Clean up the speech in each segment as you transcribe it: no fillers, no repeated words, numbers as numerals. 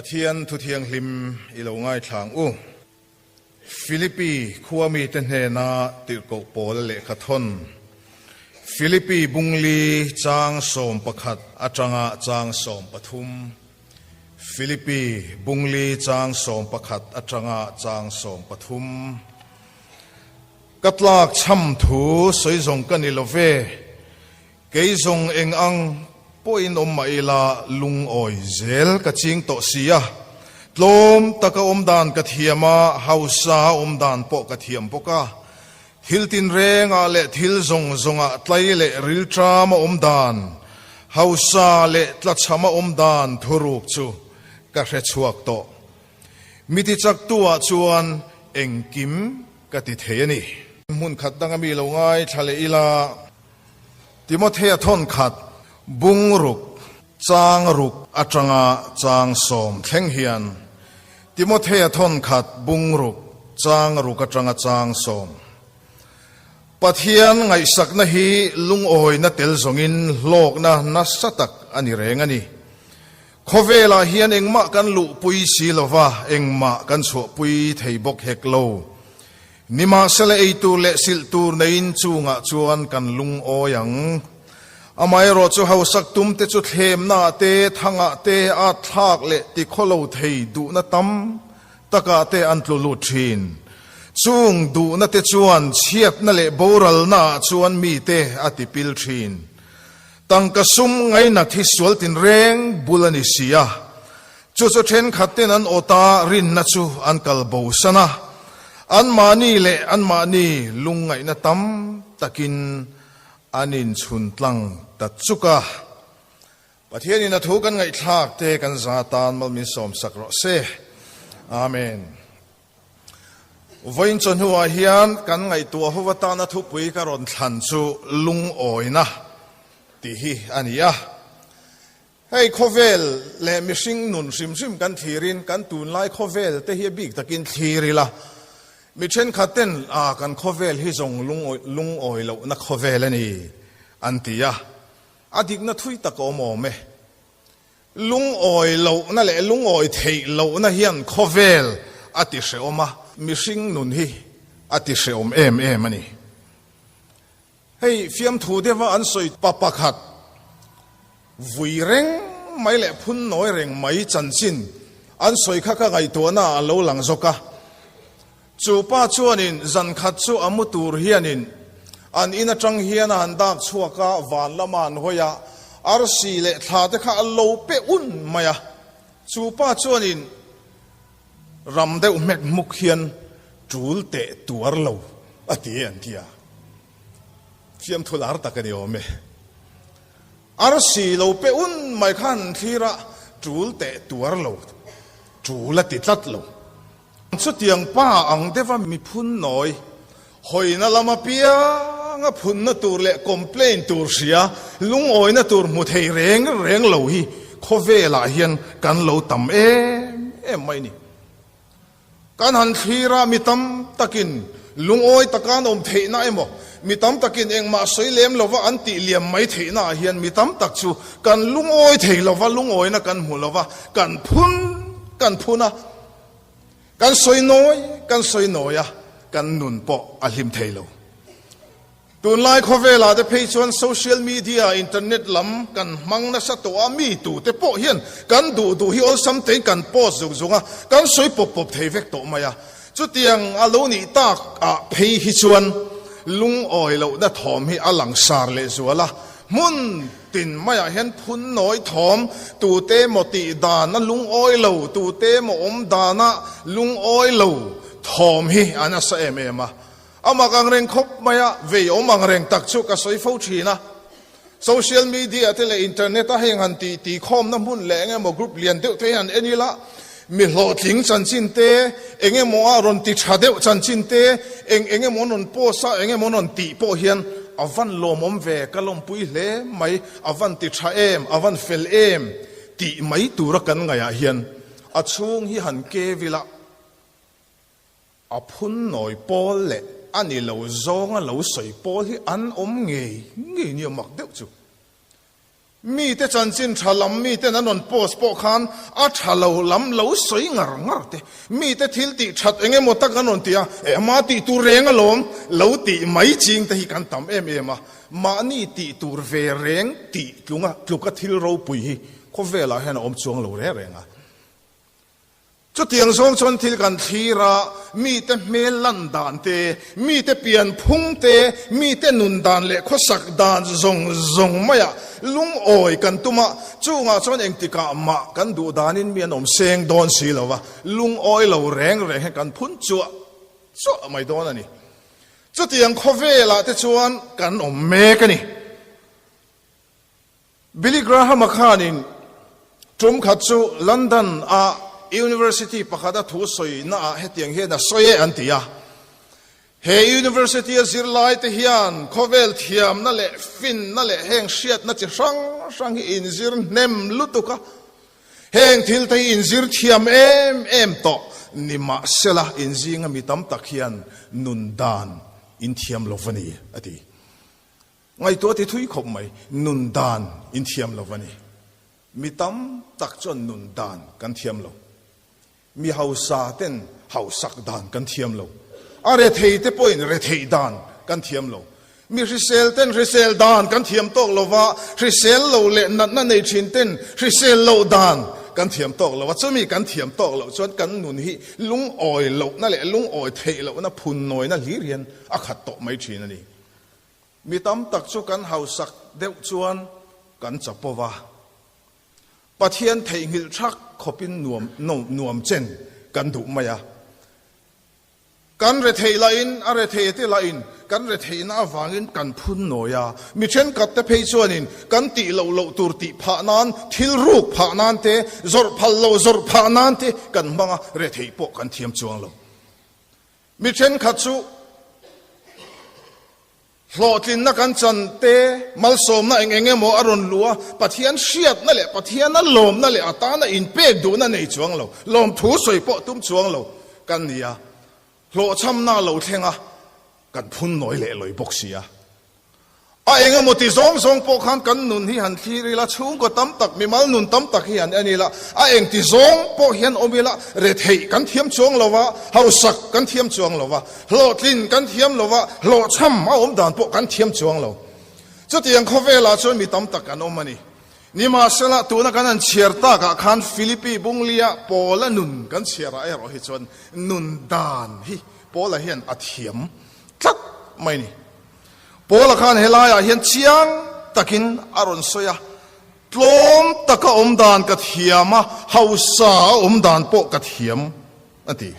Pathian thu thianghlim i lo ngaithla ang u. Philippi khua mite hnena tirhkoh Paula lehkha thawn, Philippi bungli chang 11 atanga chang 13. Philippi bungli chang 11 atanga chang 13. Ka tlak chham thu sawi zawng ka ni lo ve. Kei zawng eng ang pawhin awm mah ila lungawi zel ka ching tawh si a, tlawm taka awm dan ka thiam a, hausa awm dan pawh ka thiam bawk a. Thil tinrengah leh thil zawng zawngah tlai leh rilṭama awm dan, hausa leh tlachhama awm dan thuruk chu ka hre chhuak tawh. Mi tichaktu-ah chuan engkim ka ti thei a ni. Hmun khat danga mi lo ngaithla leh ila. Timothea thawn khat bung ruk chang ruk atanga chang sawm thleng hian Timothea thawn khat bung ruk chang ruk atanga chang sawm Pathian ngaihsakna hi lungawina tel zawngin hlawkna nasa tak a ni reng a ni. Khawvelah hian engmah kan luhpui si lova, engmah kan chhuahpui thei bawk hek lo. Nimahsela ei tur leh silh tur neiin chungah chuan kan lungawi ang. Amaherawh chu hausak tumte chu thlemnaah te, thangah te, atthlak leh tikhawlo thei duhna tam takah te an tlu lut thin. Chung duhna te chuan chhiatna leh boralnaah chuan mite a tipil thin. Tangka sum ngainat hi sual tinreng bul a ni si a. Chu chu thenkhat ten an awt a, rinna chu an kal bosan a. Anmahni leh anmahni lungngaihna tam takin an inchhun tlang ta chuk a. Pathianin a thu kan ngaihthlak te kan za tan mal min sawmsak rawh se. Amen. Vawiin chawhnuah hian kan ngaihtuah ho atana thupui ka rawn thlan chu lungawina tih hi a ni a. Hei khawvel leh mihring nun hrim hrim kan thlirin kan tunlai khawvel te hi a bik takin thlir ila, mi thenkhat ten a kan khawvel hi zawng lungawi lohna khawvel a ni an ti a, a dikna thui tak a awm awm e. Lungawi lohna leh lungawi theih lohna hian khawvel a ti hrehawm a, mihring nun hi a ti hrehawm em em a ni. Hei fiamthu deuha an sawi pa pakhat vui reng mai leh phun nawi reng mai chanchin an sawi kha ka ngaihtuahna ah a lo lang zawk a. Chu pa chuanin zan khat chu a mu tur hianin an in atang hian a han dak chhuak a, van lama an hawi a, arsi leh thla te kha a lo pe un mai a. Chu pa chuanin ram deuh hmek hmuk hian tul teh tuar lo a ti an ti a. Fiamthu lar tak a ni awm e. Arsi lo pe un mai khan thlir a tul teh tuar lo, tul a ti tlat lo. Chutiang pa ang deuha mi phun nawi, hawina lama pianga phunna tur leh complain tur hria, lungawina tur hmu thei reng reng lo hi khawvelah hian kan lo tam em em mai ni. Kan han thlir a, mi tam takin lungawi taka an awm theihna emaw, mi tam takin engmah sawi lem lova an tih liam mai theihna ah hian mi tam tak chu kan lungawi thei lova, lungawina kan hmu lova, kan phun kan phun a, kan sawi nawi kan sawi nawi a, kan nun pawh a hlim thei lo. Tunlai khawvelah te phei chuan social media, internet lam kan hmang nasa tawh a, mi tute pawh hian kan duh duh hi awlsam tein kan post zung zung a, kan sawi pawp pawp thei vek tawh mai a. Chutiang a lo nih tak ah phei hi chuan lungawi lohna thawm hi a langsar leh zual a, hmun tin maiah hian phun nawi thawm, tute maw tih dana lungawi lo, tute maw awm dana lungawi lo thawm hi a nasa em em a. A mak ang reng khawp mai a, vei awm ang reng tak chu ka sawi fo thin a. Social media te leh internet a heng han tih tih khawmna hmun leh eng emaw group lian deuh te hi han en ila, mi hlawhtling chanchin te, eng emaw a rawn ti tha deuh chanchin te, eng eng emaw an rawn post a, eng emaw an rawn tih pawh hian a van lawmawm ve, ka lawmpui hle mai, a van ti tha em, a van fel em tih mai tura kan ngaihah hian a chhung hi han kev ila. A phun nawi pawl leh a ni lo zawnga lo sawi pawl hi an awm ngei ngei nia mak deuh chu. Mite chanchin tha lam miten an rawn post pawh khan a tha lo lam lo sawi ngar ngar te, mite thil tih that eng emaw tak an rawn ti a, eh ama tih tur reng alawm lo tih mai ching te hi kan tam em em a, mahni tih tur ve reng tih tlunga tluka thil ropui hi khawvelah hian a awm chuang lo reng reng a. Chutiang zawng chuan thil kan thlir a, mite hmel lan dan te, mite pian phung te, mite nun dan leh khawsak dan zawng zawng maiah lungawi kan tum a, chungah chuan engtikah mah kan duh danin mi an awm seng dawn si lo va, lungawi lo reng reng hian kan phun chuah chuah mai dawn a ni. Chutiang khawvelah te chuan kan awm mek a ni. Billy Graham-a khanin tum khat chu London-a university pakhata thu sawina-ah hetiang hian a sawi e an ti a, He university-a zirlaite hian khawvel thiamna leh finna leh heng hriatna chi hrang hrang hi inzir hnem lutuk a, heng thil te hi inzir thiam em em tawh nimahsela inzinga mi tam tak hian nun dan inthiam lo va ni, a ti. Ngaihtuah ti thui khawp mai, nun dan in thiam lo a ni. Mi tam tak chuan nun dan kan thiam lo. Mi hausa ten hausak dan kan thiam lo. A rethei te pawhin retheih dan kan thiam lo. Mi hrisel ten hrisel dan kan thiam tawk lo va, hrisel lo leh natna nei thin ten hrisel loh dan kan thiam tawk lo a. Chumi kan thiam tawk loh chuan kan nun hi lungawi lohna leh lungawi theih lohna phunnawina hlir hian a khat tawh mai thin a ni. Mi tam tak chu kan hausak deuh chuan kan chapo va, Pathian theihnghilh thak khawpin nuam nuam chen kan duh mai a. Kan retheih lahin, a rethei te lahin kan retheihna avangin kan phun nawi a. Mi thenkhat te phei chuanin kan tih loh loh tur tih phah nan, thil ruk phah nan te, zawrh phal loh zawrh phah nan te kan hmang a, retheih pawh kan thiam chuang lo. Mi thenkhat chu hlawhtlinna kan chan te, malsawmna eng eng emaw a rawn luh a, Pathian hriatna leh Pathiana lawmna leh a tana inpek duhna nei chuang lo, lawmthu sawi pawh tum chuang lo kan ni a, hlawhchhamna lo thleng a, kan phun nawi leh lawi bawk si a. A eng emaw ti zawng zawng pawh khan kan nun hi han thlir ila, chhungkaw tam tak, mimal nun tam tak hi han en ila, a eng ti zawng pawh hian awm ila, retheih kan thiam chuang lo va, hausak kan thiam chuang lo va, hlawhtlin kan thiam lo va, hlawhchham a awm dan pawh kan thiam chuang lo. Chutiang khawvelah chuan mi tam tak an awm a ni. Nimahsela, tuna kan han chhiar takah khan Philippi Bunglia Paula nun kan chhiarah erawh hi chuan nun dan hi Paula hian a thiam tlat mai a ni. Paula khan helaiah hian chiang takin a rawn sawi a, Tlawm taka awm dan ka thiam a, hausa a awm dan pawh ka thiam, a ti.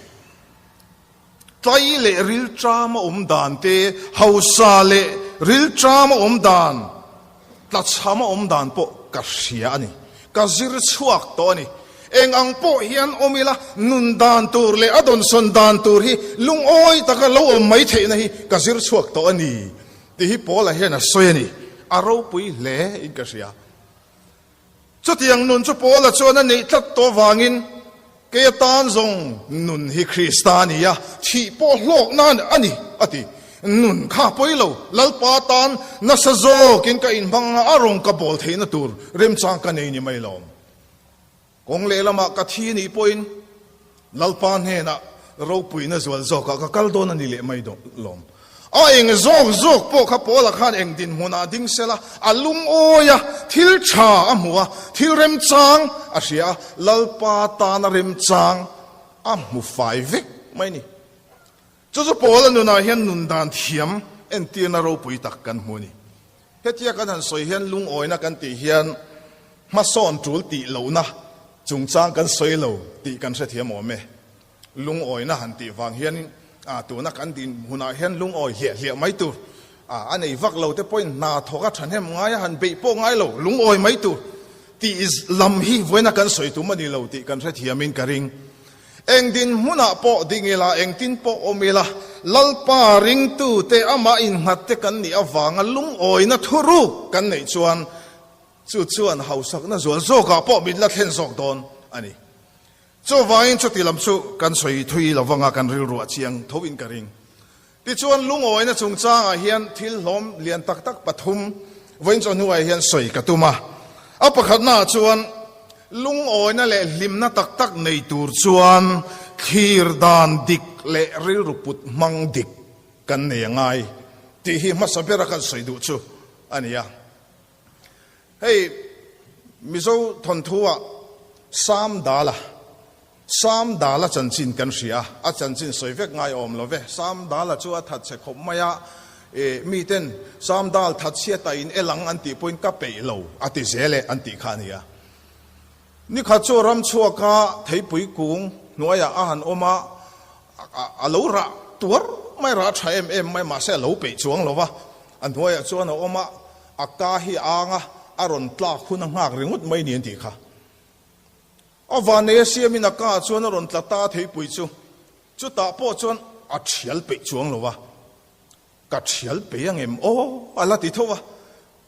Tlai leh rilṭam a awm dan te, hausa leh rilṭam a awm dan, tlachham a awm dan pawh ka hria a ni. Ka zir chhuak tawh a ni. Eng ang pawh hian awm ila, nun dan tur leh a dawnsawn dan tur hi lungawi taka lo awm mai theihna hi ka zir chhuak tawh a ni tih hi Paula hian a sawi a ni. A ropui hle in ka hria. Chutiang nun chu Paula chuan a neih tlat tawh vangin kei atan zawng nun hi Krista a ni a, thih pawh hlawk nan a ni a ti. Nun kha pawi lo, Lalpa tan nasa zawkin ka inhmang a, a rawn ka bawl theihna tur remchang ka nei ni mai lawm. Kawng lehlamah ka thi nih pawhin Lalpa hnenah ropuina zual zawkah ka kal dawn a ni leh mai lawm. A eng zawk zawk pawh kha Paula khan eng dinhmunah ding sela, a lungawi a, thil tha a hmu a, thil remchang a hria a, Lalpa tana remchang a hmu fai vek mai a ni. Chu chu Paula nunah hian nun dan thiam entirna ropui tak kan hmu a ni. Hetia kan han sawi hian lungawina kan tih hian hmasawn tul tih lohna chungchang kan sawi lo tih kan hrethiam awm e. Lungawina han tih vang hian tuna kan dinhmunah hian lungawi hliah hliah mai tur, a nei vak lo te pawhin hna thawk a thahnem ngai a han beih pawh ngai lo, lungawi mai tur tih lam hi vawiina kan sawi tum a ni lo tih kan hrethiamin ka ring. Eng dinhmunah pawh ding ila, engtin pawh awm ila, Lalpa ringtute amah innghatte kan nih avanga lungawina thuruk kan neih chuan chu chuan hausakna zual zawkah pawh min la thlen zawk dawn a ni. Chuvangin chuti lam chu kan sawi thui lo vanga kan rilruah chiang thoin ka ring. Tichuan lungawina chungchangah hian thil hlawm lian tak tak pathum vawiin chawhnuah hian sawi ka tum a. A pakhatnaah chuan lungawina leh hlimna tak tak nei tur chuan thlir dan dik leh rilru put hmang dik kan nei a ngai tih hi hmasa bera kan sawi duh chu a ni a. Hei Mizo thawnthu-ah Sam Dala, Sam Dala chanchin kan hria a, a chanchin sawi vek ngai awm lo ve. Sam Dala chu a that chhe khawp mai a, e miten Sam Dal that chhiat a in el ang an tih pawhin ka peih lo a ti zel e an tih kha a ni a. Nikhat chu ram chhuaka theipui kung hnuaiah a han awm a, a lo rah tuar mai, rah tha em em mai, mahse a lo peih chuang lo va, a hnuaiah chuan a awm a, a ka hi a ang a, a rawn tlak hun a nghak ringawt mai ni an tih kha. A vanei a siamin a ka chuan a rawn tla ta theipui chu, chutah pawh chuan a thial peih chuang lo va, Ka thial pei ang em aw? a la ti tho a.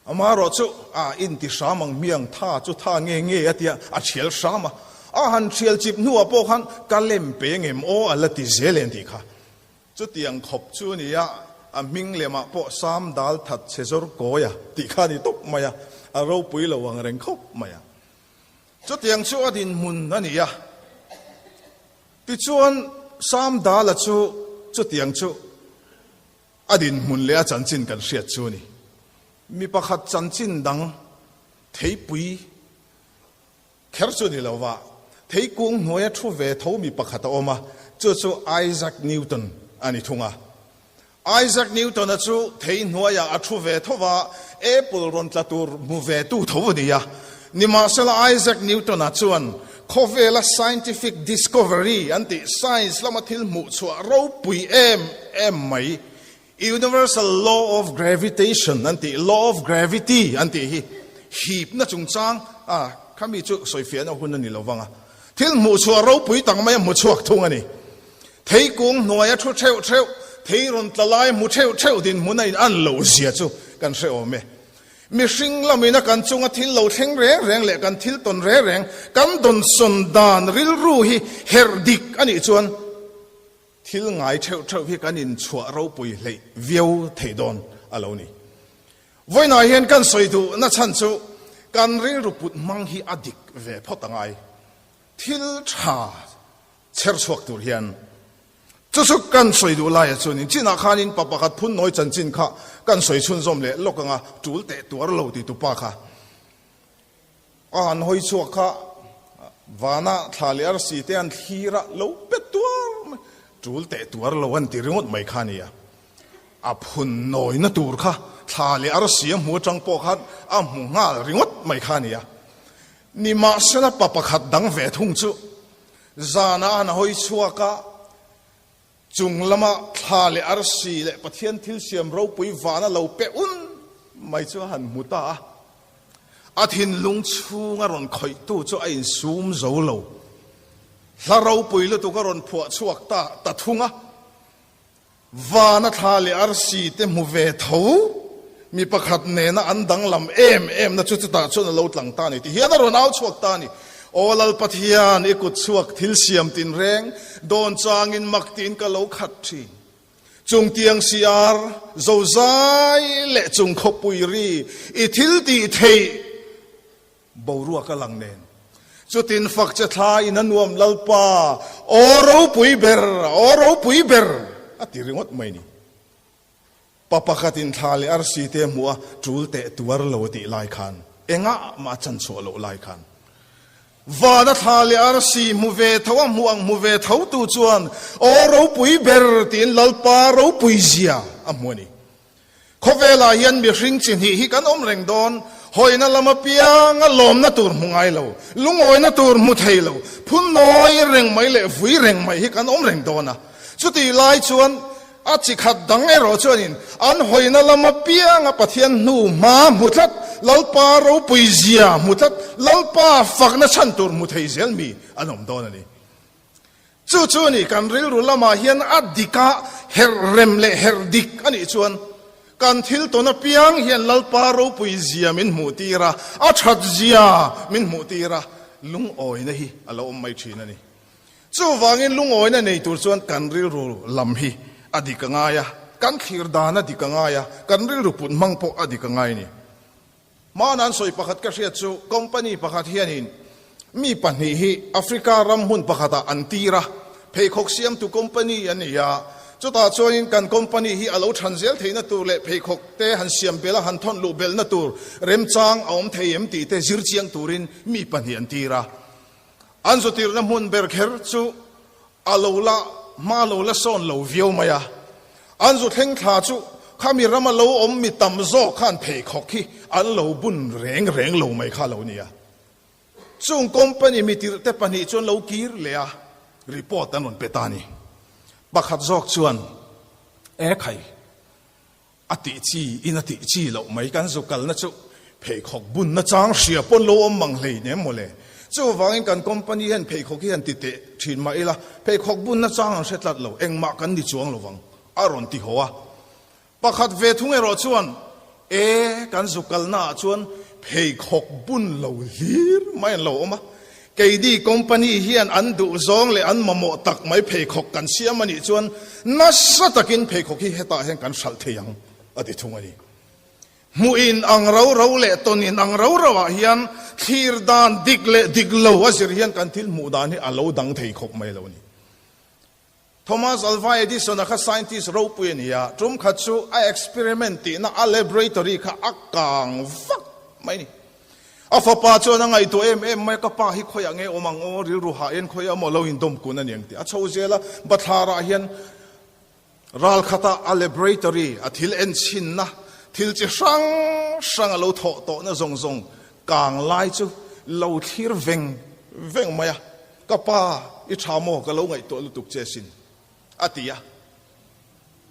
Amaherawh chu a inti hram ang hmiang, tha chu tha nge nge a tia, a thial hram a. A han thial chip hnuah pawh khan ka lem pei ang em aw? a la ti zel en tih kha. Chutiang khawp chu a ni a, a hming lemah pawh Sam dal that chhe zawr kawi a tih kha a ni tawp mai a, a ropui lo ang reng khawp mai a. Chutiang chu a dinhmun a ni a. Tichuan, Sam Dala chu chutiang chu a dinhmun leh a chanchin kan hriat chu a ni. Mi pakhat chanchin dang theipui kher chu ni lo va, theikung hnuaia thu ve tho mi pakhat a awm a, chu chu Isaac Newton a ni thung a. Isaac Newton-a chu thei hnuaiah a thu ve tho va, apple rawn tla tur hmu ve tu tho a ni a. Nimahsela Isaac Newton-a chuan khawvela scientific discovery an tih science lama thil hmuh chhuah ropui em em mai, universal law of gravitation an tih, law of gravity an tih hi hipna chungchang a khami chu sawifiahna hun a ni lo vang a, thil hmuh chhuah ropui tak mai a hmu chhuak thung a ni. Theikung hnuaia thu theuh theuh, thei rawn tla lai hmu theuh theuh dinhmun a in an loh zia chu kan hre awm e. Mihring lamina kan chunga thil lo thleng reng reng leh kan thil tawn reng reng, kan dawnsawn dan rilru hi herh dik a nih chuan thil ngai theuh theuh hi kan inchhuah ropui hleih viau thei dawn a lo ni. Vawiinah hian kan sawi duhna chhan chu kan rilru put hmang hi a dik ve phawt a ngai. Thil tha Chher chhuak tur hian chu chu kan sawi duh laia chuanin chinah khanin pa pakhat phun nawi chanchin kha kan sawi chhunzawm leh lawk anga tul teh tuar lo ti tupa kha a han hawi chhuak kha vana thla leh arsi te an thlir a lo pe tuar mai tul teh tuar lo an ti ringawt mai kha nia a phun nawina tur kha thla leh arsi a hmu atang pawh khan a hmu nghal ringawt mai kha nia nimahsela pa pakhat dang ve thung chu Zana an hawi chhuak a, chung lama thla leh arsi leh Pathian thil siam ropui vana lo pe un mai chu a han hmu ta a. A thinlung chhunga rawn khawihtu chu a insum zo lo. Hla ropui lutuk a rawn phuah chhuak ta ta thung a. Vana thla leh arsi te hmu ve tho, mi pakhat nena an danglam em em na chu chutah chuan a lo tlang ta a ni. Tihian a rawn au chhuak ta a ni. Aw Lal Pathian, i kut chhuak thil siam tinreng dawn changin mak tiin ka lo khat thin. Chung tiang siar zozai leh chung khawpui ri i thil tih theih Boruak a lang nen. Chutin fak che thla in a nuam Lalpa, aw ropui ber, aw ropui ber a ti ringawt mai ni. Pa pakhatin thla leh arsi te hmuh a tul teh tuar lo a tih lai khan, engah mah a chan chhuah loh lai khan, vana thla leh arsi hmu ve tho a hmuh ang hmu ve tho tu chuan aw ropui ber tiin Lalpa ropui zia a hmu a ni. Khawvelah hian mihring chi hnih hi kan awm reng dawn, hawina lam apianga lawmna tur hmu ngai lo, lungawina tur hmu thei lo, phun nawi reng mai leh vui reng mai hi kan awm reng dawn a. Chutih lai chuan a chi khat dang erawh chuanin an hawina lam apianga Pathian hnu hma hmu tlat, Lalpa ropui zia hmu tlat, Lalpa fakna chhan tur hmu thei zel mi an awm dawn a ni. Chu chu a ni, kan rilru lamah hian a dika herh rem leh herh dik a nih chuan kan thil tawn apiang hian Lalpa ropui zia min hmuh tir a, a that zia min hmuh tir a, lungawina hi a lo awm mai thin a ni. Chuvangin lungawina nei tur chuan kan rilru lam hi a dik a ngai a, kan thlir dan a dik a ngai a, kan rilru put hmang pawh a dik a ngai a ni. Hmana an sawi pakhat ka hriat chu company pakhat hianin mi pahnih hi Africa ram hmun pakhatah an tir a, pheikhawk siamtu company an ni a, chutah chuanin kan company hi a lo than zel theihna tur leh pheikhawk te han siam belh a, han thawn luh belhna tur remchang a awm thei em tih te zir chiang turin mi pahnih an tir a. An zutirna hmun ber kher chu A lo la hma lo la sawn lo viau mai a, an zu thleng thla chu khami rama lo awm mi tam zawk khan pheikhawk hi an lo bun reng reng lo mai kha lo nia. Chung company mi tirhte pahnih chuan lo kir leh a, report an rawn pe ta a ni. Pakhat zawk chuan, E khai, A tih chi in a tih chi loh mai kan zu kalna chu pheikhawk bunna chang hria pawn lo awm mang hlei nem mawle. Chuvangin kan company hian pheikhawk hi han ti teh thin mah ila pheikhawk bunna chang an hre tlat lo, engmah kan ni chuang lovang a rawn ti haw a. Pakhat ve thung erawh chuan e kan zu kalna ah chuan pheikhawk bun lo hlir mai an lo awm a, Keini company hian an duh zawng leh an mamawh tak mai pheikhawk kan siam a nih chuan nasa takin pheikhawk hi hetah hian kan hralh thei ang a ti thung a ni. Hmuh in ang ro ro leh tawn in ang ro ro ah hian thlir dan dik leh dik lo a zir hian kan thil hmuh dan hi a lo dang thei khawp mai lo a ni. Thomas Alva Edison-a kha scientist ropui a ni a, tum khat chu a experiment tihna a laboratory kha a kang vak mai a ni. A fapa chuan a ngaihtuah em em mai a, ka pa hi khawiah nge awm ang aw, rilru hah hian khawiah emaw lo indawm kun a ni ang tih a chho zel a, bathlarah hian ral khata a laboratory a thil enchhinna thil chi hrang hrang a lo thawh tawhna zawng zawng kang lai chu lo thlir veng veng mai a. Ka pa, i tha maw? Ka lo ngaihtuah lutuk che sin, a ti a.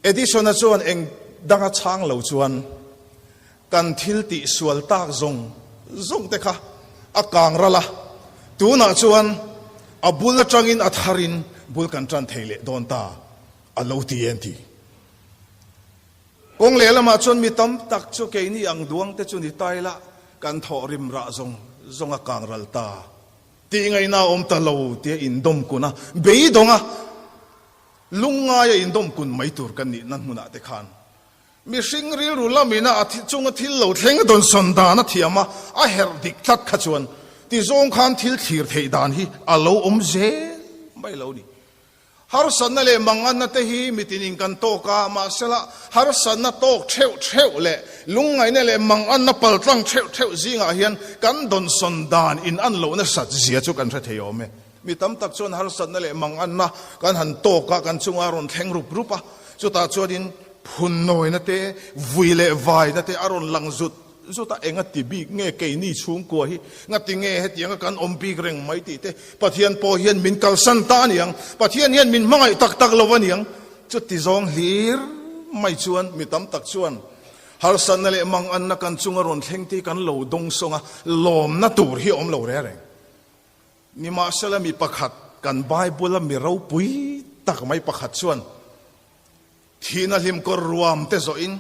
Edison-a chuan eng danga chhang lo chuan kan thil tih sual tak zawng zawng te kha a kang ral a, tunah chuan a bul atangin a tharin bul kan tan thei leh dawn ta, a lo ti en ti. Kawng lehlamah chuan mi tam tak chu keini ang duang te chu ni ta ila kan thawh rim rah zawng zawng a kang ral ta. Tih ngaihna a awm ta lo tia indawm kun a, beidawng a, lungngaia indawm kun mai tur kan nihna hmunah te khan mihring rilru lamina a chunga thil lo thleng a dawnsawn dan a thiam a, a herh dik tlat kha chuan tizawng khan thil thlir theih dan hi a lo awm zel mai lo ni. Harsatna leh manganna te hi mitinin kan tawk a, mahsela harsatna tawk theuh theuh leh lungngaihna leh manganna paltlang theuh theuh zingah hian kan dawnsawn dan in an loh nasat zia chu kan hre thei awm e. Mi tam tak chuan harsatna leh manganna kan han tawk a, kan chunga rawn thleng rup rup a, chutah chuanin phunnawina te, vui leh vaina te a rawn lang zut Zutah eng a ti bik nge keini chhungkua hi ngati nge hetianga kan awm bik reng mai tih te Pathian pawh hian min kalsan ta a niang, Pathian hian min hmangaih tak tak lo a niang. Chuti zawng hlir mai chuan mi tam tak chuan harsatna leh manganna kan chunga rawn thleng te hi kan lo dawng sawng a, lawmna tur hi a awm lo reng reng. Nimahsela mi pakhat kan Bible-a mi ropui tak mai pakhat chuan Thihna hlimkawr ruam te zawhin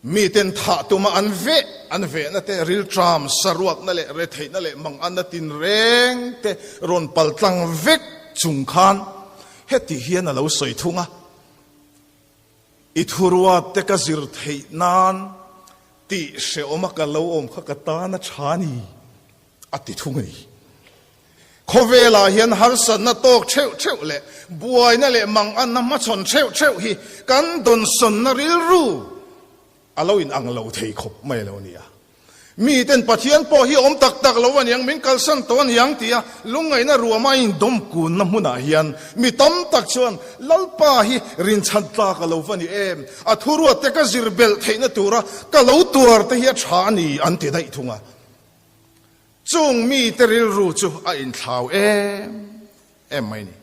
miten thah tuma an veh an vehna te, rilṭam, saruakna leh retheihna leh manganna tinreng te rawn paltlang vek chung khan heti hian a lo sawi thung a, I thuruat te ka zir theih nan tih hrehawma ka lo awm kha ka tan a ṭha a ni. A ti thung a ni. Khawvelah hian harsatna tawk theuh theuh leh buaina leh manganna hmachhawn theuh theuh hi kan dawnsawnna rilru a lo inang lo thei khawp mai a lo ni a. Miten Pathian pawh hi awm tak tak lo aniang, min kalsan tawh aniang tia lungngaihna ruama a indawm kunna hmunah hian mi tam tak chuan Lalpa hi rinchhan tlak a lo va ni em, a thuruatte ka zir belh theihna tura ka lo tuar te hi a tha a ni an ti daih thung a. Chung mite rilru chu a inthlau em em mai ni.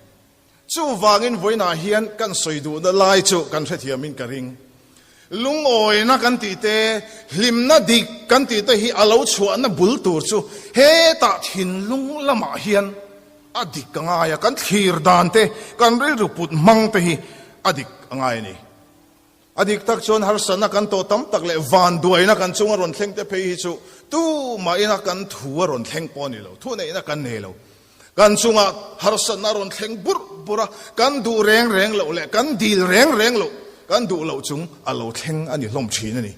Chuvangin vawiinah hian kan sawi duhna lai chu kan hrethiamin ka ring. Lungawina kan tih te, hlimna dik kan tih te hi a lo chhuahna bul tur chu hetah thinlung lamah hian a dik a ngai a, kan thlir dan te, kan rilru put hmang te hi a dik a ngai a ni. A dik tak chuan harsatna kan tawh tam tak leh vanduaina kan chunga rawn thleng te phei hi chu tumahina kan thu a rawn thleng pawh a ni lo, thuneihna kan nei lo. Kan chunga harsatna a rawn thleng burh burh a, kan duh reng reng loh leh kan dil reng reng loh, kan duh loh chung a lo thleng a ni hlawm thin a ni.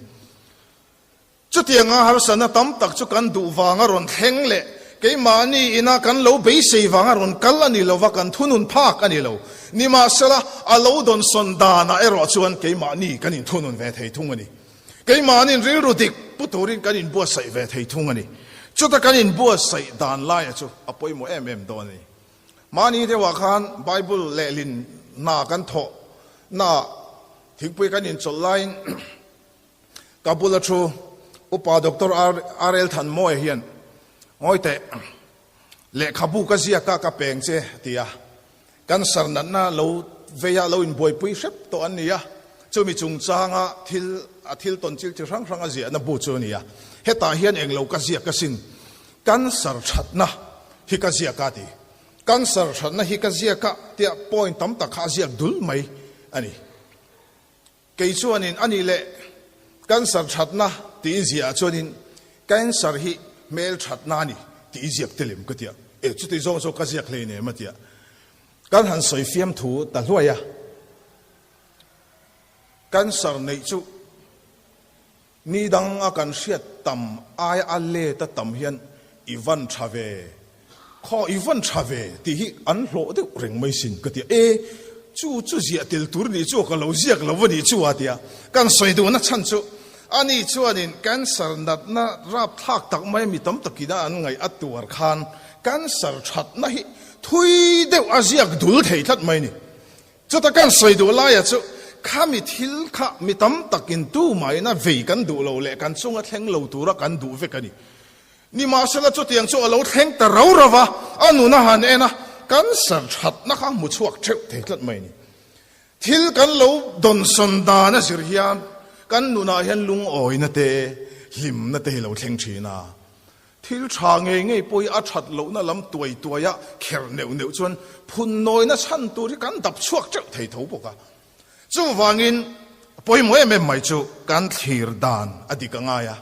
Chutianga harsatna tam tak chu kan duh vanga rawn thleng leh keimahni ina kan lo beisei vanga rawn kal a ni lova, kan thunun phak a ni lo. Nimahsela, a lo dawnsawn danah erawh chuan keimahni kan inthunun ve thei thung a ni. Keimahni'n rilru dik pu turin kan inbuatsaih ve thei thung a ni. Chuta kan inbuatsaih dan laia chu a pawimawh em em dawn a ni. Mahni deuhah khan Bible lehlin hna kan thawh naah thingpui kan inchawlh laiin ka bula thu Upa Doctor RL Thanmawia hian, Ngawi teh, lehkhabu ka ziak a, ka peng che, a ti a. Cancer natna lo veia lo inbuaipui hrep tawh an ni a, chumi chungchanga thil a thil tawn chil chi hrang hrang a ziahna bu chu a ni a. Hetah hian englo ka ziak asin, cancer thatna hi ka ziak a ti. Cancer thatna hi ka ziak a tia point tam tak kha a ziak dul mai a ni. Kei chuanin a nih leh cancer thatna tih i ziahah chuanin cancer hi hmel thatna a ni tih i ziak tel em ka ti a, e chuti zawng chu ka ziak hlein em a ti a, kan han sawi fiam thu ta hluai a, cancer neih chu ni dang a kan hriat tam aia a let a tam hian i van tha ve Khaw i van tha ve tih hi an hlawh deuh reng mai sin ka ti a, e chu chu ziah tel tur nih chu ka lo ziak lo a nih chu a ti a, kan sawi duhna chhan chu ani chuanin cancer natna rapthlak tak mai mi tam takin a an ngaih a tuar khan cancer thatna hi thui deuh a ziak dul thei tlat mai ni. Chuta kan sawi duh laia chu khami thil kha mi tam takin tumahin a vei kan duh lo leh kan chunga thleng lo tura kan duh vek a ni. Nimahsela chutiang chu a lo thleng ta rau rau va, a nun a han en a, cancer thatna kha hmu chhuak theuh thei tlat mai a ni. Thil kan lo dawnsawn dan a zir hian kan nunah hian lungawina te, hlimna te hi lo thleng thin a. Thil tha ngei ngei pawh hi a that lohna lam tuai tuaia kher neuh neuh chuan phunnawina chhan tur hi kan dap chhuak teuh thei tho bawk a. Chuvangin pawimawh em em mai chu kan thlir dan a dik a ngai a.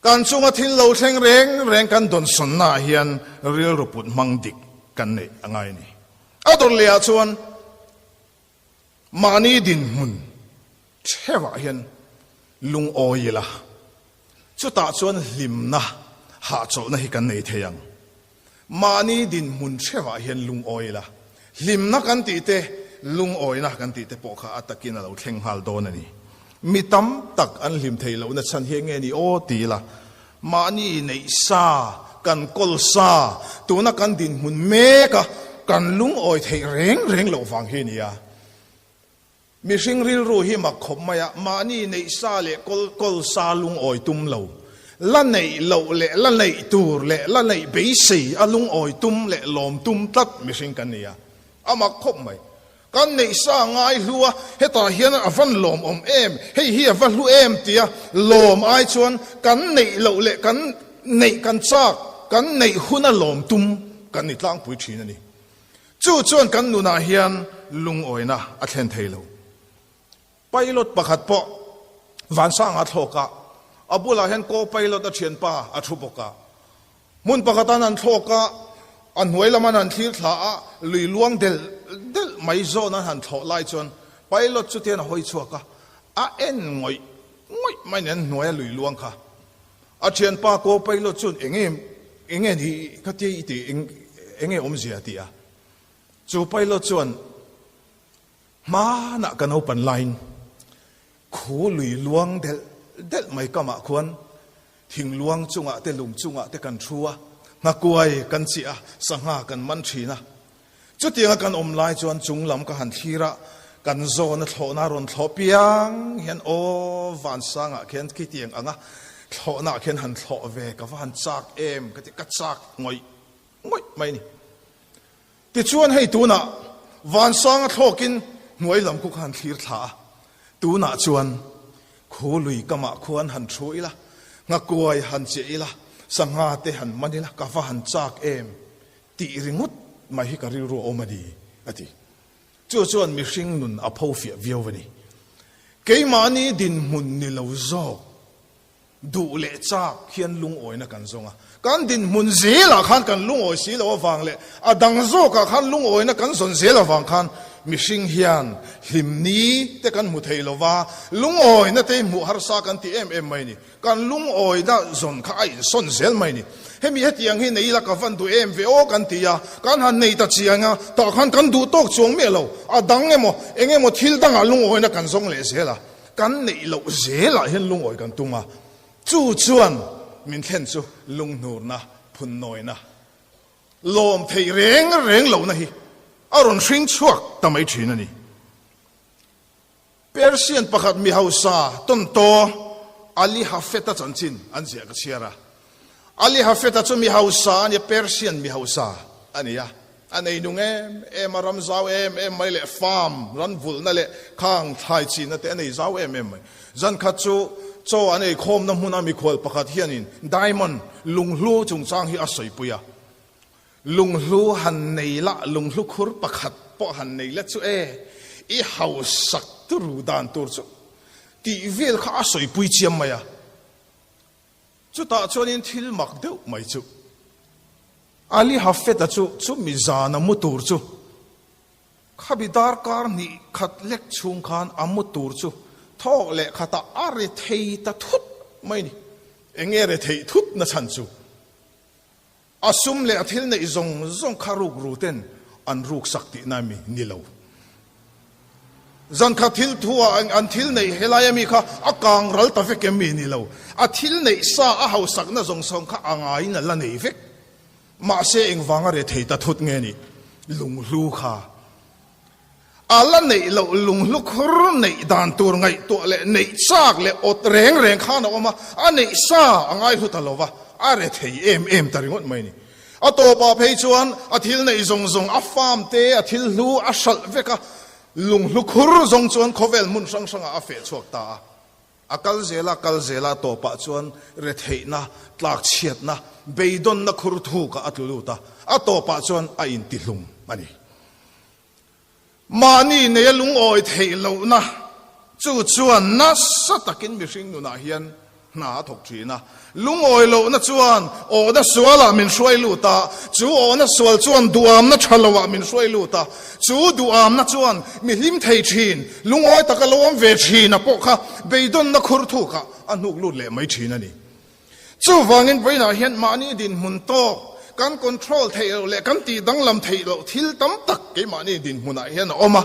Kan chunga thil lo thleng reng reng kan dawnsawnnaah hian rilru put hmang dik kan neih a ngai a ni. A dawr lehah chuan mahni dinhmun theuhah hian lungawi ila, chutah chuan hlimna, hahchawlhna hi kan nei thei ang. Mahni dinhmun theuhah hian lungawi ila, hlimna kan tih te, lungawina kan tih te pawh kha a takin a lo thleng nghal dawn a ni. Mi tam tak an hlim thei lohna chhan hi enge ni aw ti ila, mahni neih sa, kan kawl sa, tuna kan dinhmun meka kan lungawi theih reng reng loh vang hi a ni a. Mihring rilru hi mak khawp mai a, mahni neih sa leh kawl kawl sa lungawi tum lo, la neih loh leh la neih tur leh la neih beisei a lungawi tum leh lawm tum tlat mihring kan ni a, a mak khawp mai. Kan neih sa ngai hlu a, hetah hian a van lawmawm em, hei hi a va hlu em tia lawm ai chuan kan neih loh leh kan neih kan chak, kan neih huna lawm tum kan ni tlangpui thin a ni. Chu chuan kan nunah hian lungawina a thlen thei lo. Pilot pakhat pawh Vansanga thlawk a, a bulah hian co-pilot a thianpa a thu bawk a. Hmun pakhatan an thlawk a, a hnuai laman an thlir thla a, lui luang delh delh mai zawn an han thlawh lai chuan pilot chu tian a hawi chhuak a, a en ngawih ngawih mai nen hnuaia lui luang kha. A thianpa co-pilot chuan enge enge ni ka tia i tih eng enge awmzia a ti a. Chu pilot chuan hmanah ka naupan laiin khu lui luang delh delh mai kamah khuan thing luang chungah te lung chungah te kan thu a, nghakuai kan chiah a, sangha kan man thin a. Chutianga kan awm lai chuan chung lam ka han thlir a, kan zawna thlawhna rawn thlawh piang hian aw vansangah khian khitiang anga thlawhnaah khian han thlawh ve ka va han chak em ka ti, ka chak ngawih ngawih mai a ni. Tichuan hei tunah vansanga thlawkin hnuai lam khu ka han thlir thla a, tunah chuan khu lui kamah khuan han thu ila, nghakuai han chiah ila, sangha te han man ila ka va han chak em Tih ringawt mai hi ka rilru a awm a ni, a ti. Chu chuan mihring nun a pho fiah viau a ni. Keimahni dinhmun ni lo zawk, duh leh chak hian lungawina kan zawng a. Kan dinhmun zelah khan kan lungawi si lo avang leh a dang zawkah khan lungawina kan zawn zel avang khan mihring hian hlim ni te kan hmu thei lo va, lungawina te hmuh harsa kan ti em em mai ni. Kan lungawina zawn kha a insawn zel mai ni. Hemi hetiang hi nei ila ka van duh em ve aw kan ti a, kan han nei ta chiang a, tah khan kan duh tawk chuang miah lo. A dang emaw, eng emaw thil dangah lungawina kan zawng leh zel a, kan neih loh zelah hian lungawi kan tum a, chu chuan min thlen chu lunghnurna, phunnawina. Lawm theih reng reng lohna hi a rawn hring chhuak ta mai thin a ni. Persian pakhat mi hausa tawntaw Ali Hafeta chanchin an ziah ka chhiar a. Ali Hafeta chu mi hausa a nia, Persian mi hausa a ni a. A nei nung em em a, ram zau em em mai leh farm, ran vulhna leh khang thlai chinna te a nei zau em em mai. Zan khat chu chaw an eikhawmna hmuna mikhual pakhat hianin diamond lunghlu chungchang hi a sawipui a. Lunghlu han nei la, lunghlu khur pakhat pawh han nei la chu e, i hausak turu dan tur chu tih vel kha a sawipui chiam mai a. Chutah chuanin thil mak deuh mai chu Ali Hafeta chu chumi zana mu tur chu Khabi darkar hnih khat lek chhung khan a mu tur chu thawk leh khatah a ri thei ta thut mai ni. Eng nge ri theih thut na chhan chu? A sum leh a thil neih zawng zawng kha ruk ru ten an ruk sak tihna mi ni lo. Zan khat thil thu ah an thil neih helai ami kha a kang ral ta vek em mi ni lo. A thil neih sa a hausakna zawng zawng kha a ngaiin a la nei vek. Mahse engvanga rethei ta thut nge nih? Lunghlu kha a la neih loh lunghlu khur neih dan tur ngaihtuah leh neih chak leh awt reng reng khan a awm a, a neih sa a ngaihlu ta lo va, a rethei em em ta ringawt mai ni. A tawpah phei chuan a thil neih zawng zawng, a farm te, a thil hlu a hralh vek a, lunghlu khur zawng chuan khawvel hmun hrang hrangah a feh chhuak ta a. A kal zel a, kal zel a, tawpah chuan retheihna, tlakchhiatna, beidawnna khur thukah a tlu lut a, a tawpah chuan a intihlum a ni. Mahni neia lungawi theih lohna chu chuan nasa takin mihring nunah hian hna a thawk thin a. Lungawi lohna chuan awhna sualah min hruai lut a, chu awhna sual chuan duhamna tha loah min hruai lut a, chu duhamna chuan mi hlim thei thin, lungawi taka lo awm ve thin a pawh kha beidawnna khur thukah a hnuk lut leh mai thin a ni. Chuvangin vawiinah hian mahni dinhmun tawk kan control theih loh leh kan tih danglam theih loh thil tam tak keimahni dinhmunah hian a awm a,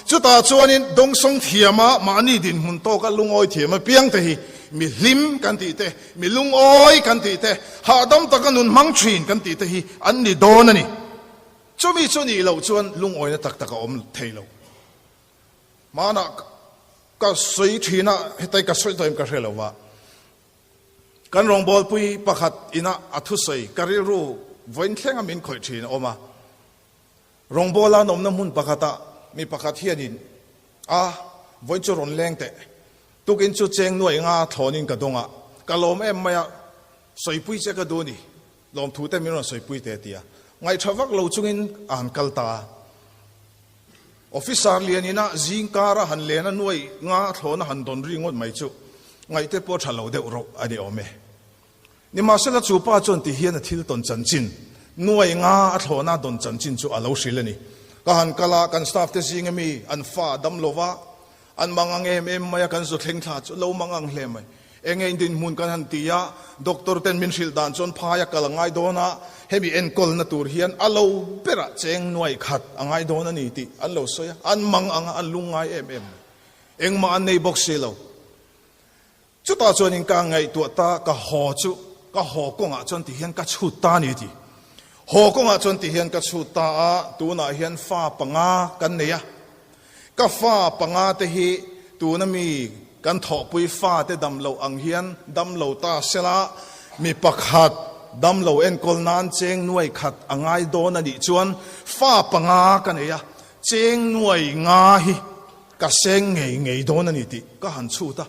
chutah chuanin dawngsawng thiama mahni dinhmun tawka lungawi thiam apiangte hi Mi hlim kan tih te, mi lungawi kan tih te, hahdam taka nun hmang thin kan tih te hi an ni dawn a ni. Chumi chu nih loh chuan lungawina tak tak a awm thei lo. Hmanah ka sawi thin a, hetai ka sawi tawh em ka hre lo va. Kan rawngbawlpui pakhat ina a thusawi ka rilru vawiin thlenga min khawih thin a awm a. Rawngbawla an awmna hmun pakhatah mi pakhat hianin, A, vawiin chu rawn leng teh. Tukin chu cheng nuai nga thlawnin ka dawng a, ka lawm em mai a, sawipui che ka duh ni, lawmthu te min rawn sawipui teh a ti a. Ngaihṭha vak lo chungin a han kal ta a. Officer lian ina zingkar a han len a nuai nga thlawn a han dawn ri ngawt mai chu ngaihte pawh a ṭha lo deuh rawh a ni awm e. Nimahsela chu pa chuan ti hian a thil tawn chanchin, nuai nga a thlawhna dawn chanchin chu a lo hrilh a ni. Ka han kal a, kan staff te zinga mi an fa a dam lo va, an mangang em em mai a, kan zu thleng thla chu lo mangang hle mai. Enge in dinhmun kan han ti a, doctor ten min hrilh dan chuan phai a kal a ngai dawn a, hemi enkawlna tur hian a lo berah cheng nuai khat a ngai dawn a ni tih an lo sawi a, an mangang a, an lungngai em em mai. Engmah an nei bawk si lo. Chutah chuanin ka ngaihtuah ta, ka haw chu ka haw kawngah chuan ti hian ka chhut ta a ni ti. Haw kawngah chuan ti hian ka chhut ta a, tunah hian fa panga kan nei a. Ka fa panga te hi tuna mi kan thawhpui fa te dam loh ang hian dam lo ta sela, mi pakhat dam lo enkawl nan cheng nuai khat a ngai dawn a nih chuan fa panga ka nei a, cheng nuai nga hi Ka seng ngei ngei dawn a ni tih ka han chhut a.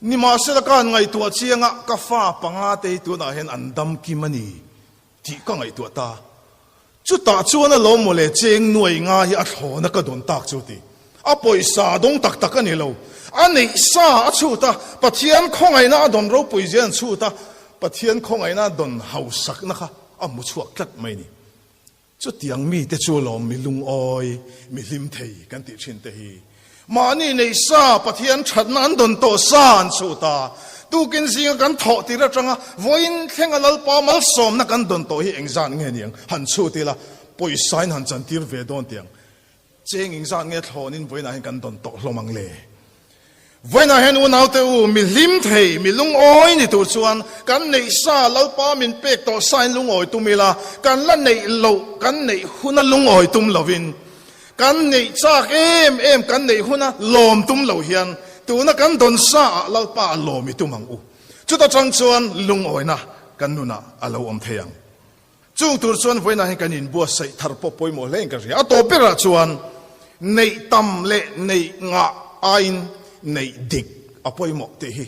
Nimahsela ka han ngaihtuah chiang a, ka fa panga te hi tunah hian an dam kim a ni tih ka ngaihtuah ta. Chutah chuan a lawm mawle cheng nuai nga hi a thlawna ka dawn tak chu ti. A pawisa dawng tak tak a ni lo. A neih sa a chhut a, Pathian khawngaihna a dawn ropui zia an chhut a, Pathian khawngaihna a dawn hausakna kha a hmu chhuak tlat mai a ni. Chutiang mite chu lawm mi lungawi, mi hlim thei kan tih thin te hi. Mahni neih sa Pathian thatna an dawn tawh sa an chhut a, tukin zinga kan thawh tir atanga vawiin thlenga Lalpa malsawmna kan dawn tawh hi engzat nge niang han chhut ila, pawisain han chantir ve dawn tiang. Cheng engzat nge thlawnin vawiinah hian kan dawn tawh hlawm ang le? Vawiinah hian unaute u, mi hlim thei, mi lungawi ni tur chuan kan neih sa Lalpa min pek tawh sain lungawi tum ila, kan la neih loh kan neih huna lungawi tum lovin, kan neih chak em em kan neih huna lawm tum lo hian tuna kan dawn sa ah Lalpa a lawm i tum ang u. Chuta tang chuan lungawina kan nunah a lo awm thei ang. Chung tur chuan vawiinah hian kan inbuatsaih thar pawh pawimawh hle in ka hria. A tawp berah chuan neih tam leh neih ngah aiin neih dik a pawimawh tih hi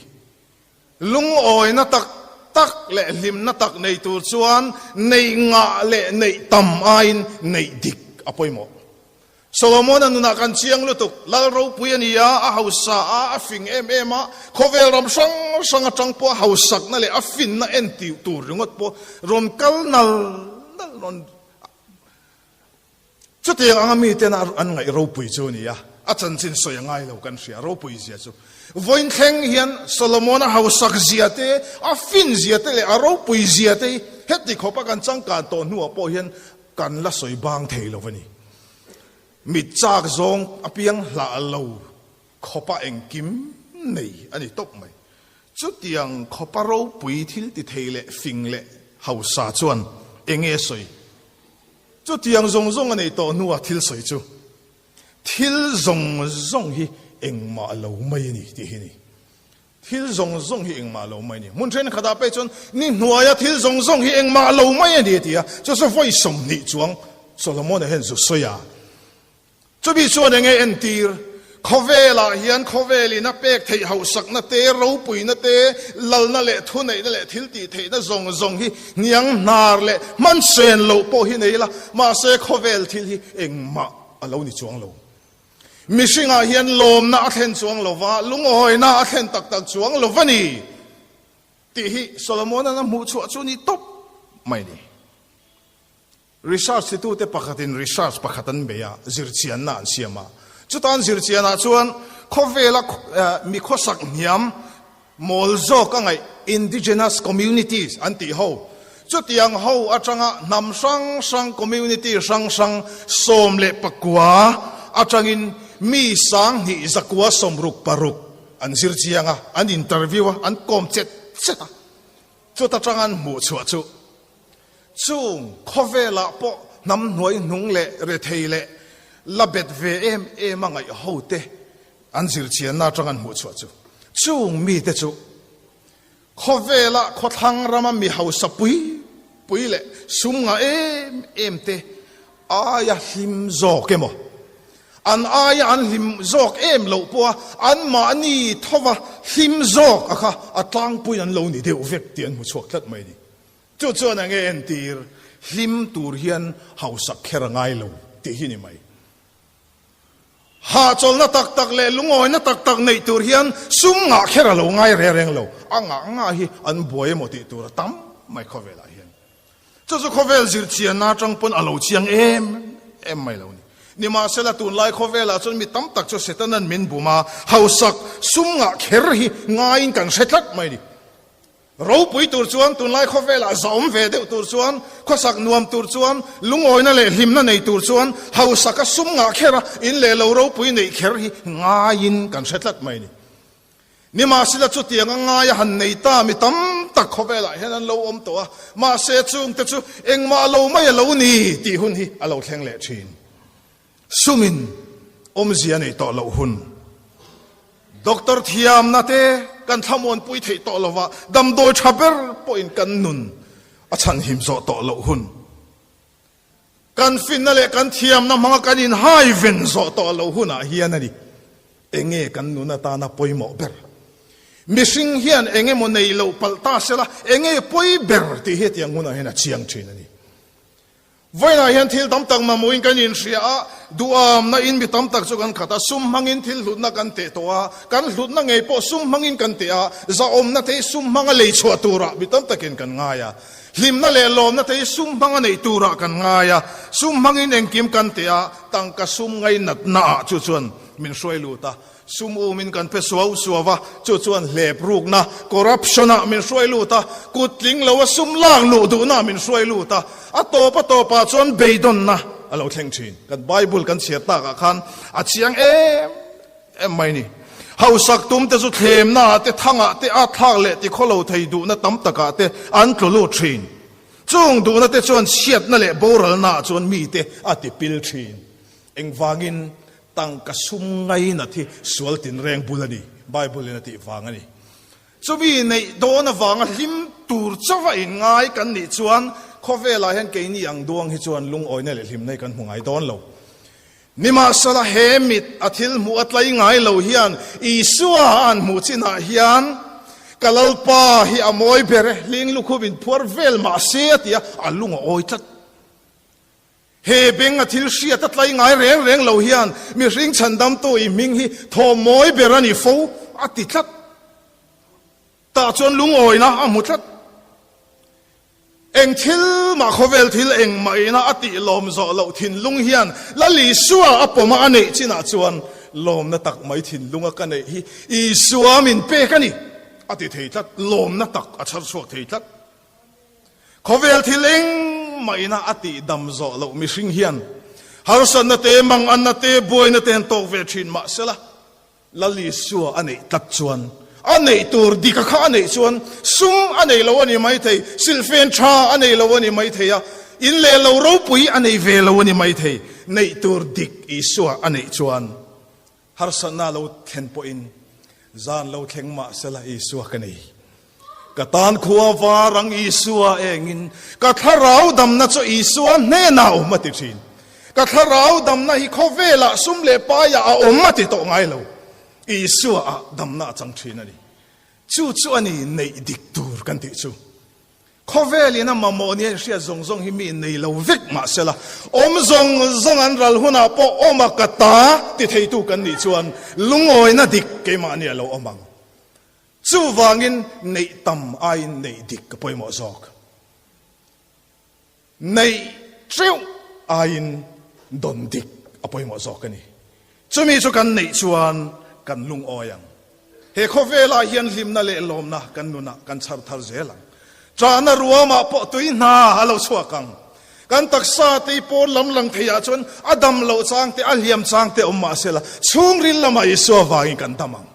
lungawina tak tak leh hlimna tak nei tur chuan neih ngah leh neih tam aiin neih dik a pawimawh. Solomona nunah kan chiang lutuk, Lal ropui a ni a, a hausa a, a fing em em a, khawvel ram hrang hrang atang pawh a hausakna leh a finna en tih tur ringawt pawh rawn kal nal nal rawn Chutiang anga miten an ngaih ropui chu a ni a, a chanchin sawi a ngai lo kan hria, ropui zia chu. Vawiin thleng hian Solomona hausak zia te, a fin zia te leh a ropui zia te hi heti khawpa kan changkan tawh hnuah pawh hian kan la sawi bang thei lo a ni. Mit chak zawng apiang hlah lo khawpa engkim nei a ni tawp mai. Chutiang khawpa ropui thil ti thei leh fing leh hausa chuan eng nge sawi? Chutiang zawng zawng a nei tawh hnua thil sawi chu thil zawng zawng hi engmah lo mai a ni tih hi a ni. Thil zawng zawng hi engmah lo mai a ni. Hmun thenkhatah pawh chuan ni hnuaia thil zawng zawng hi engmah lo mai a ni a ti a, chu chu vawi 20 chuang Solomon-a hian zu sawi a. Chumi chuan eng nge entir? Khawvelah hian khawvelin a pek theih hauhsakna te, ropuina te, lalna leh thuneihna leh thil tih theihna zawng zawng hi hniang hnar leh hmansen loh pawh hi nei la, mahse khawvel thil hi engmah a lo ni chuang lo. Mihringah hian lawmna a thlen chuang lo va, lungawina a thlen tak tak chuang lo va ni tih hi Solomon-a'n a hmuh chhuah chu ni tawp mai ni. Research titute pakhatin research pakhat an bei a, zirchianna an siam a. Chutan zirchianah chuan khawvela mi khawsak hniam Mawl zawk a ngaih indigenous communities an tih ho. Chutiang ho atanga hnam hrang hrang community hrang hrang 19 atangin mi 10,000 166 an zir chiang a, an interview a, an kawm chet chet a. Chuta tang an hmuh chhuah chu chung khawvelah pawh hnam hnuai hnung leh rethei leh la bet ve em em a ngaih ho te An zirchianna atang an hmuh chhuah chu chung mite chu khawvela khawthlang rama mi hausa pui pui leh sum ngah em em te aia hlim zawk emaw, an aia an hlim zawk em loh pawha anmahni thova hlim zawk a kha a tlangpuiin an lo ni deuh vek tih an hmu chhuak tlat mai a ni. Chu chuan enge entir hlim tur hian hausak kher a ngai lo tih hi ni mai. Hahchawlhna tak tak leh lungawina tak tak neih tur hian sum ngah kher a lo ngai reng reng lo. A ngah ngah hi an buai emaw tih tur a tam mai khawvelah hian. Chu chu khawvel zirchianna atang pawn a lo chiang em em mai lo ni. Nimahsela tunlai khawvelah chuan mi tam tak chu Setanan min bum a, hausak sum ngah kher hi ngaiin kan hre tlat mai ni. Ropui tur chuan, tunlai khawvelah zahawm ve deuh tur chuan, khawsak nuam tur chuan, lungawina leh hlimna nei tur chuan, hausaka sum ngah kher a, in leh lo ropui neih kher hi ngaiin kan hre tlat mai a ni. Nimahsela chutiang a ngai a han nei ta mi tam tak khawvelah hian an lo awm tawh a, mahse chungte chu engmah lo mai a lo ni tih hun hi a lo thleng leh thin. Sumin awmzia nei tawh loh hun. Doctor thiamna te kan thlamuanpui theih tawh lova, damdawi tha ber pawhin kan nun a chhanhim zawh tawh loh hun. Kan finna leh kan thiamna hmanga kan inhaiven zawh tawh loh hunah hian a ni. Enge kan nun atana pawimawh ber? Mihring hian eng emaw nei loh palh ta sela, enge pawi ber tih hi hetiang hunah hian a chiang thin a ni. Vawiinah hian thil tam tak mamawhin kan inhria a, duhamna in mi tam tak chu kan khat a, sum hmangin thil hlutna kan teh tawh a, kan hlutna ngei pawh sum hmangin kan teh a, zahawmna te hi sum hmanga lei chhuah turah mi tam takin kan ngai a, hlimna leh lawmna te hi sum hmanga neih turah kan ngai a, sum hmangin engkim kan teh a, tangka sum ngainatna ah chu chuan min hruai lut a. Sum umin kan pe suau suau a, chu chuan hlep rukna, corruption, ah min hruai lut a, kut tling lo a sum lak luh duhna ah min hruai lut a, a tawp a tawpah chuan beidawnna a lo thleng thin. Kan Bible kan chhiar takah khan a chiang em em mai ni. Hausak tum te chu thlemna ah te, thangah te, a thlak leh tikhaw lo thei duhna tam takah te an tlu lut thin. Chung duhna te chuan chhiatna leh boralna ah chuan mite a tipil thin. Engvangin Tangka sum ngainat hi sual tinreng bul a ni, Bible-in a tih vang a ni. Chumi neih dawn avanga hlim tur chauha inngai kan nih chuan khawvelah hian keini ang duang hi chuan lungawina leh hlimna hi kan hmu ngai dawn lo. Nimahsela he mit a thil hmuh a tlai ngai lo hian Isua an hmuh chinah hian ka Lalpa hi a mawi ber e, hling lukhum inphuar vel mah se a ti a, a lung a awi tlat. He beng a thil hriat a tlai ngai reng reng lo hian mihring chhandamtu i hming hi thawm mawi ber a ni fo, a ti tlat. Tah chuan lungawina a hmu tlat. Eng thil mah khawvel thil engmah ina a tih lawm zawh loh thinlung hian Lal Isua a pawm a a neih chinah chuan lawmna tak mai thinlunga ka neih hi Isua min pek a ni, a ti thei tlat. Lawmna tak a chhar chhuak thei tlat. Khawvel thil engmah ina a tih dam zawh loh mihring hian harsatna te, manganna te, buaina te an tawk ve thin mahsela Lal Isua a neih tlat chuan a neih tur dika kha a neih chuan sum a nei lo a ni maithei, silhfen tha a nei lo a ni maithei a, in leh lo ropui a nei ve lo a ni maithei, neih tur dik Isua a neih chuan Harsatna lo thlen pawhin zan lo thleng mah sela Isua ka nei. Ka tan khua var ang Isua engin ka thlarau damna chu Isua hnenah a awm a ti thin. Ka thlarau damna hi khawvelah sum leh paiah a awm a ti tawh ngai lo. Isua ah damna a chang thin a ni. Chu chu a ni neih dik tur kan tih chu. Khawvel in a mamawh nia inhriat zawng zawng hi mi nei lo vek mah sela, awm zawng zawng an ral hunah pawh awm a ka ta ti theitu kan nih chuan lungawina dik keimahni a lo awm ang. Chuvangin neih tam aiin neih dik ka pawimawh zawk. Neih teuh aiin dawn dik a pawimawh zawk a ni. Chumi chu kan neih chuan kan lungawi ang. He khawvelah hian hlimna leh lawmna kan nunah kan chhar thar zel ang. Ṭahna ruamah pawh tui hna a lo chhuak ang. Kan taksa te pawn lam lang theiah chuan a dam loh chang te, a hliam chang te awm mah sela, chhungril lamah Isua vangin kan dam ang.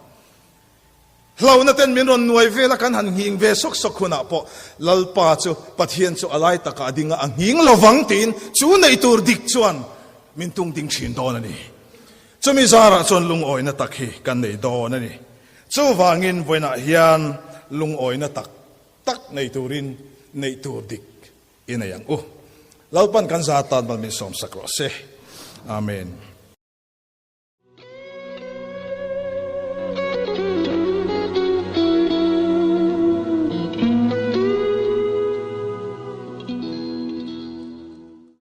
Hlauhna ten min rawn nuai vel a, kan han nghing ve sawk sawk hunah pawh Lalpa chu Pathian chu a lai takah a ding a, a nghing lovang tiin chu neih tur dik chuan min tung ding thin dawn a ni. Chumi zarah chuan lungawina tak hi kan nei dawn a ni. Chuvangin vawiinah hian lungawina tak tak nei turin neih tur dik i nei ang u. Lalpan kan zar tan mal min sawmsak rawh se. Amen.